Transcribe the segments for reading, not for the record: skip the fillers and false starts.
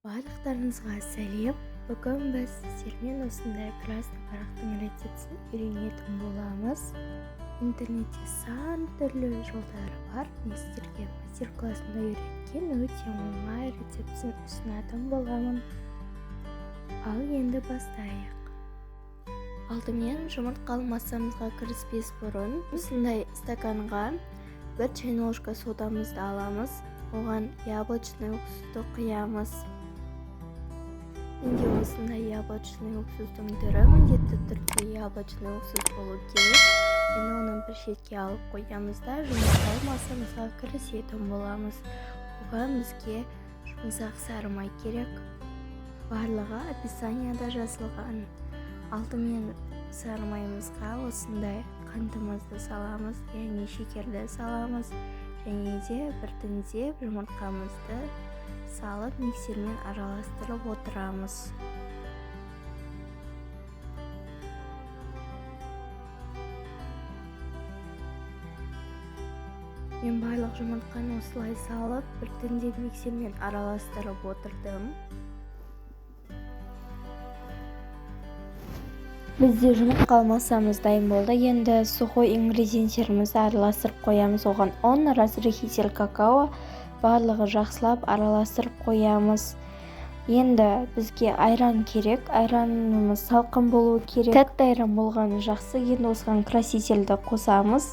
Барлықтарыңызға сәлем. Бүгін біз сіздермен осындай красный парақтың рецептісін үйренетін боламыз. Интернетте сан түрлі жолдары бар. Мен сіздерге мастер-классында үйреткен өте оңай рецептісін ұсынатын боламын. Ал енді бастайық. Алдымен жұмыртқалы массамызға кіріспес бұрын осындай стаканға 1 чайный ложка содамызды аламыз. Оған яблочный уксусты құямыз. Менде осындай яблочный уксустың түрі, міндетті түрде яблочный уксус болу керек. Енді оны бір шетке алып қоямыз да, жұмыртқалы массамызға кірісетін боламыз. Оған бізге жұмсақ сары май керек. Барлығы описанияда жазылған. Алдымен сары майымызға осындай қантымызды саламыз, яғни шекерді саламыз, және де біртіндеп жұмыртқамызды салып миксермен араластырып отырамыз. Мен барлық жұмыртқаны осылай салып, біртіндеп миксермен араластырып отырдым. Бізде жұмыртқалы массамыз дайын болды. Енді сухой ингредиенттерімізді араластырып қоямыз. Оған ұн, разрыхлитель какао, барлығы жақсылап араластырып қоямыз. Енді бізге айран керек. Айранымыз салқын болуы керек. Тәтті айран болғаны жақсы. Енді осыған красительді қосамыз.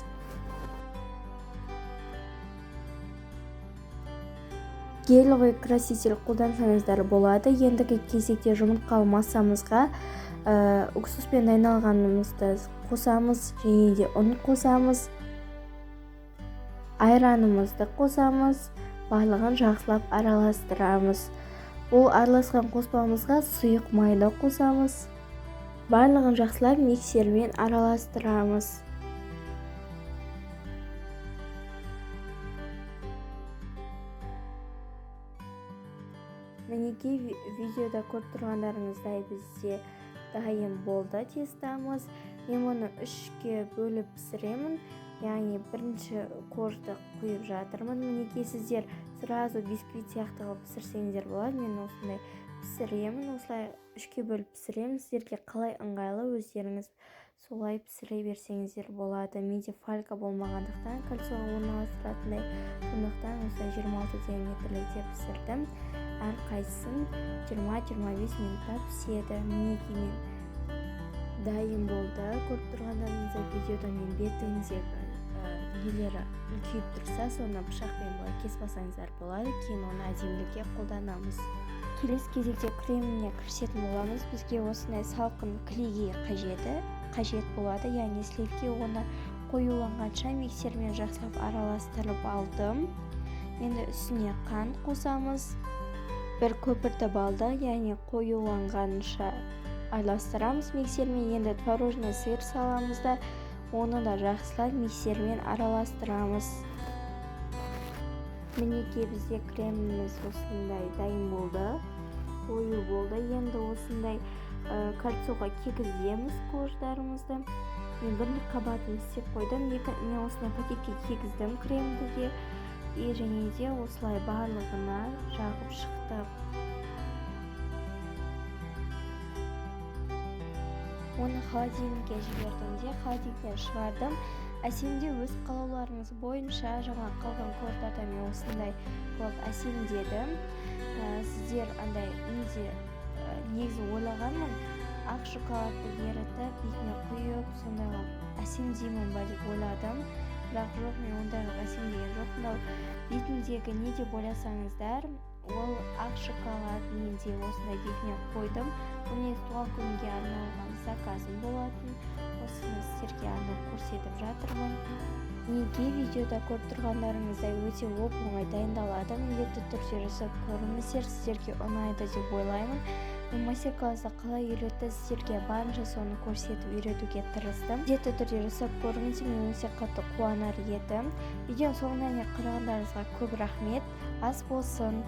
Гелевый краситель қолдансаңыздар болады. Ендігі кезекте жұмыртқалы массамызға уксуспен дайындалғанымызды қосамыз, және де ұн қосамыз, айранымызды қосамыз. Барлығын жақсылап араластырамыз. Бұл араласқан қоспамызға сұйық майды қосамыз. Барлығын жақсылап миксермен араластырамыз. Мінекей, видеода көріп тұрғандарыңыздай бізде дайын болды тестамыз. Мен мұны 3-ке бөліп пісіремін. Яғни бірінші коржды құйып жатырмын. Мінекей, сіздер сразу бисквит сияқты қылып пісірсеңіздер болады. Мен осындай пісіремін, осылай 3-ке бөліп пісіремін. Сіздерге қалай ыңғайлы, өздеріңіз солай пісіре берсеңіздер болады. Менде фольга болмағандықтан кольцоға орналастыратындай, сондықтан осылай 26 диаметрлікте пісірдім. Әрқайсысын 20-25 минутта піседі. Мінекей, мен дайын болды. Көріп тұрғандарыңыздай видеода мен бетіндегі нелері үлкейіп тұрса, соны пышақпен былай кесіп алсаңыздар болады. Кейін оны әдемілікке қолданамыз. Келесі кезекте креміне кірісетін боламыз. Бізге осындай салқын клейге қажет болады, яғни сливки. Оны қоюланғанша миксермен жақсылап араластырып алдым. Енді үстіне қант қосамыз. Бір көпіртіп алдық, яғни қоюланғанша араластырамыз миксермен. Енді творожный сыр саламыз да, оны да жақсылап миксермен араластырамыз. Мінекей, бізде креміміз осындай дайын болды, қою болды. Енді осындай кольцоға кигіземіз корждарымызды. Мен бір қабатын істеп қойдым. Мен осындай пакетке кигіздім кремді де, и және де осылай барлығына жағып шықтық. Оны холодильникке жібердім де, холодильниктен шығардым. Әсемде өз қалауларыңыз бойынша жаңа қалған корждардан мен осындай қылып әсемдедім. Сіздер андай менде негізі ойлағанмын, ақ шоколадты ерітіп бетіне құйып сондай қылып әсемдеймін ба деп ойладым. Бірақ жоқ, мен ондай қылып әсемдеген жоқпын. Ал бетіндегі не деп ойласаңыздар, ол ақ шоколад менде осындай бетіне қойдым. Бұл негізі туған күнге арналған заказым болатын. Осыны сіздерге арнап көрсетіп жатырмын. Неге видеода көріп тұрғандарыңыздай өте оп-оңай дайындалады. Міндетті түрде жасап көріңіздер, сіздерге ұнайды деп ойлаймын. Мен мастер-класста қалай үйретті, сіздерге барынша соны көрсетіп үйретуге тырыстым. Міндетті түрде жасап көріңіздер, мен өте қатты қуанар едім. Видеоның соңына дейін қарағандарыңызға көп рахмет. Ас болсын.